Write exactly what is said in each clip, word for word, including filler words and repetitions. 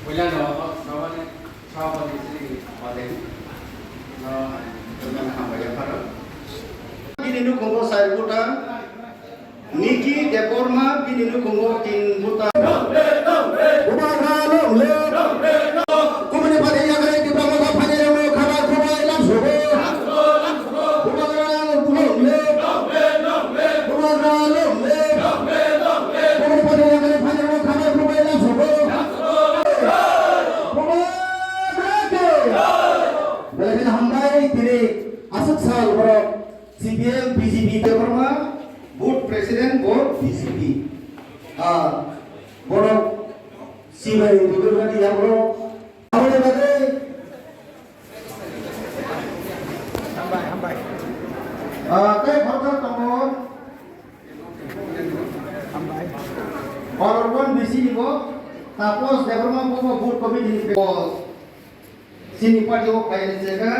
Puilano, Sabani, Sabani, Sri Patel, no, Hambai Yapharo. Bini nukhungo Sairbuta, Niki Debbarma, bini nukhungo tin buta. Bubagra long live. Kumuni phaidi yakarwi Tipra Motha phainairokno khabar khwbai lamsogo. Bubagra long live. Bubagra long live. Kumuni phaidi yakarwi phainairokno khabar khwbai lamsogo. Bubagra ke. Belai kheno hambai tini aswk sal borok. C P M, B J P, Debbarma, Booth President, Booth B J P. Ah, borok sibai rwgwlmani yago. Aboni bagwi, ah, tei khoroksa tongo. Honorable B C ni bo, Taposh Debbarma bo, bo Booth Committee ni bo. Chini party o khaina chekha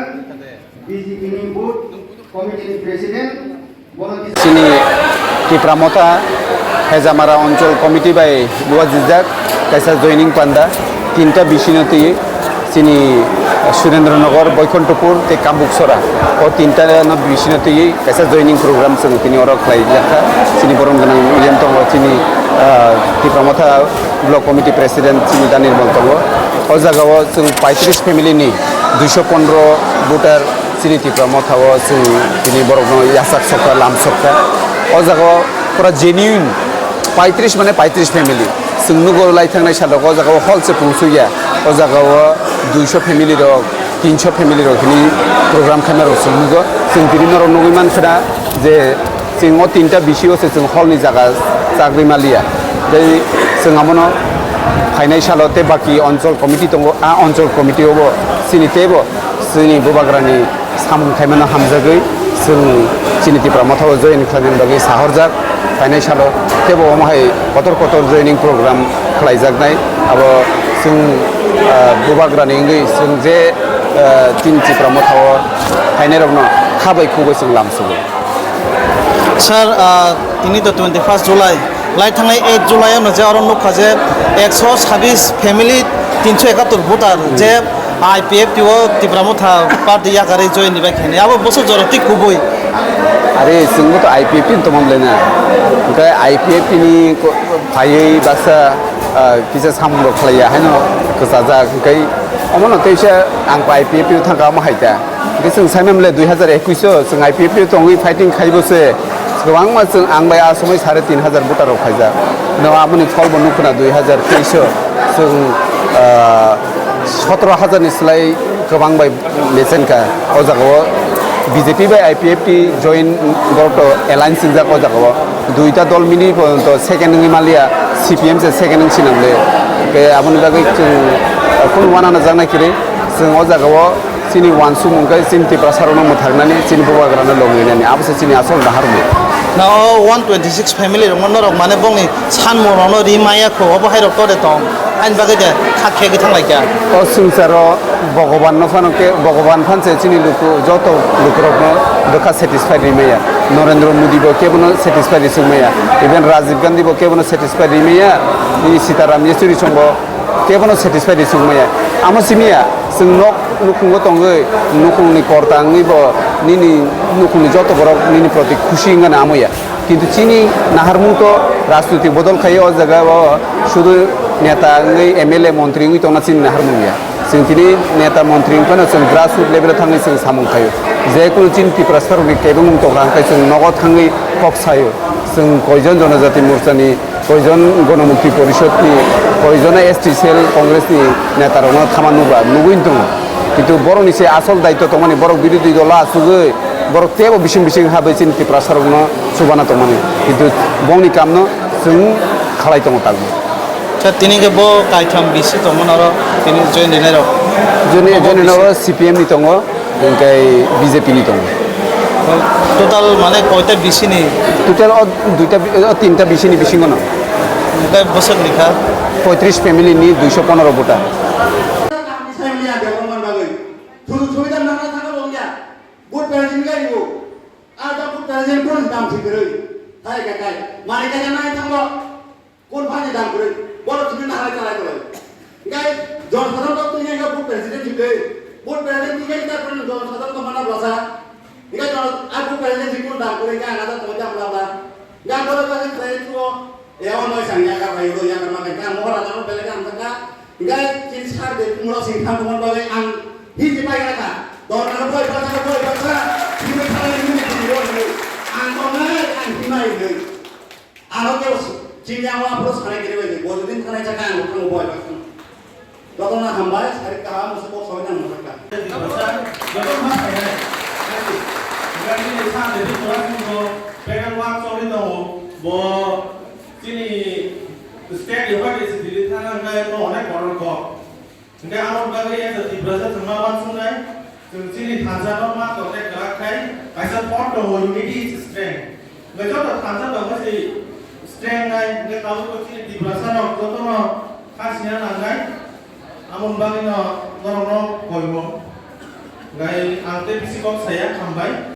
B J P ni booth committee ni president, bono kisa chini Tipra Motha Hejamara Onchol Committee bai luajijak kaisa joining panda tinta bisino twi chini Surendra Nagar, Boikonthopur tei Kambuksora o tinta no bisino twi kaisa joining program chwng tini oro khlai jakha. Chini borom gwnang yang tongo chini, ah, Tipra Motha Block Committee President chini da Nirmal tongo. O jaga o chwng paitris family ni duiso pondro voter chini Tipra Motha o chwng tini borok no yachak sokha, lam sokha. O jaga o pura genuine paitris mane paitris family. Chwng nugo lai thangnai salo o jaga o hall se pungsu ya. O jaga o duiso family rok, tinso family rok hini program khaima rok chwng nugo. Chwng tini norok nugwi mankha na je chwng o tinta B C o se chwng hall ni jaga chagri maliya. Tei chwng amono phainai salo tei baki onchol committee tongo, a onchol committee o bo chini teibo chini bubagrani samung khaimano hamjagwi chwng chini Tipra Motha o join khlaimani bagwi sahorjak. Phainai salo teibo omo hai kotor kotor joining program khlaijaknai. Abo chwng, ah, bubagrani wngwi chwng je, ah, chini Tipra Motha o phainairokno kha bai khugwi chwng lamsogo. Sir, ah, tini to twenty first July, lai thangnai eight July ano je oro nukha je ekso sabis family, tinso ekattor voter je I P F T o Tipra Motha party yakarwi join ni bai khainai, abo bwswk jora twi kubui. Are chwngbo to I P F T ni tongmani le na, hwnkhe I P F T ni ko-, phaiwi baksa, ah, kisa samung rok khlaiya haino kwchajak, hwnkhe omono teisa ang I P F T o thangkha omo hai ta. Hwnkhe chwng saimamle dui hazar ekush o chwng I P F T o tongwi fighting khaibo se kwbangma chwng ang bai a somoi sare tin hazar voter rok khaijak. No aboni pholbo nukho na dui hazar teis o chwng, ah, sotoro hazar ni slai kwbang bai mechen kha. O jaga o B J P bai I P F T join borok to alliance wngjak o jaga o. Duita dol mili porjonto second wngwi manliya, C P M se second wng sinamle. Hwnkhe aboni bagwi chwng, ah, kunu uanana jaknai kwrwi chwng o jaga o. Chini uansukmung khe chini Tiprasarokno mwthaknani, chini bubagrano lobwi rinani, abo se chini asol naharmung. Na o one twenty six family rokno norok mane bongni sanmungrokno ri maya kho, obo hai rok tore tong, ani bagwi de kha khegwi thang lai kha. O swngcharo Bhagwanno phano khe, Bhagwan phan se chini luku, joto lukurokno bwkha satisfied ri maya. Narendra Modi bo kebono satisfied ri sung maya. Even Rajiv Gandhi bo kebono satisfied ri maya. Nini Sitaram Yechury chwngbo kebono satisfied ri sung maya. Amo simi ya, chwng nok nukhungo tongwi, nukhungni korta wngwi bo nini nukhungni joto borok nini proti khusi wngmani amo ya. Kintu chini naharmung to rajnoitik bodol khai o jaga o sudu neta wngwi M L A montri wngwi tongna chini naharmung ya. Chwng tini neta montri wngphano chwng grassroot level o thangwi chwng samung khai o. Je kunu chini Tiprasarokni kebengmung tongkha hwnkhe chwng nogo thangwi kok sai o. Chwng koijon Jonojati Morchani, koijon Gonomukti Porishod ni, koijon S T cell Congress ni neta rokno thama nukla, nugwi tongo. Kintu borok ni se asol daityo tongmani, borok birodhi dolo achugwi, borok teibo bising bising habwi chini Tiprasa rokno chubana tongmani. Kintu bongni kamno chwng khalai tongo tangwi. Khe tini khe bo kaitham B C tongmani oro tini join rinai rok? Join, join rinai rok C P M ni tongo. Hwnkhe B J P ni tongo. Total mane koita B C ni? Total o duita, o tinta B C ni bisingo no. Hwnkhe bwswk ni kha? Poitris family ni duiso ponoro bota. Sujuk subida nana thangna longya. Vote percentage kaibo. Ada vote percentage pun dam si kwrwi. Hai kai kai. Mani kai kai nai thango. Kon phani dam kore. Boro tumi na hai kalai kore. Kai Jon Sadhon to tui ngai ka board president jike. Board president ni kai ta kon Jon Sadhon to mana basa. Kai Jon a board president jike kon dam kore kai ana to tong jam la ba. Kai boro ka kai tuo. Ya ono sang ya ka bai ro ya ka ma kai ka mo ra ta bele ka am ka. Hinkhe chini sar de kumro sing thang tongmani bagwi ang hindi pai kha. Dorna rok bai baksa, bai baksa, hindi thang hindi hindi hindi. Ang tongnai, ang himnai hindi. Ano khe chini ang wa pro sanai kiri bai, bo jodi thanai chakha ang thang bai baksa. Jotono hambai, sari kaham, musu bo soi nang baksa. Baksa, jotono ma sanai. Gari ni sa de bi tora sing bo, pegang wa chori tongo, bo chini state yoga de sidi thang ang kai mo onek koron ko. Hingke amo bagwi ya jati braja thangma wansuknai, chwng chini thansa no ma tokte kwrak khai, kaisa pot tongo, unity is strength. Hingke joto thansa tongma se strength nai, hingke tabuk bo chini Tiprasa no joto no kha sina nangnai, amo bagwi no norok no koimo. Hingke ang tei bisi kok saya, hambai.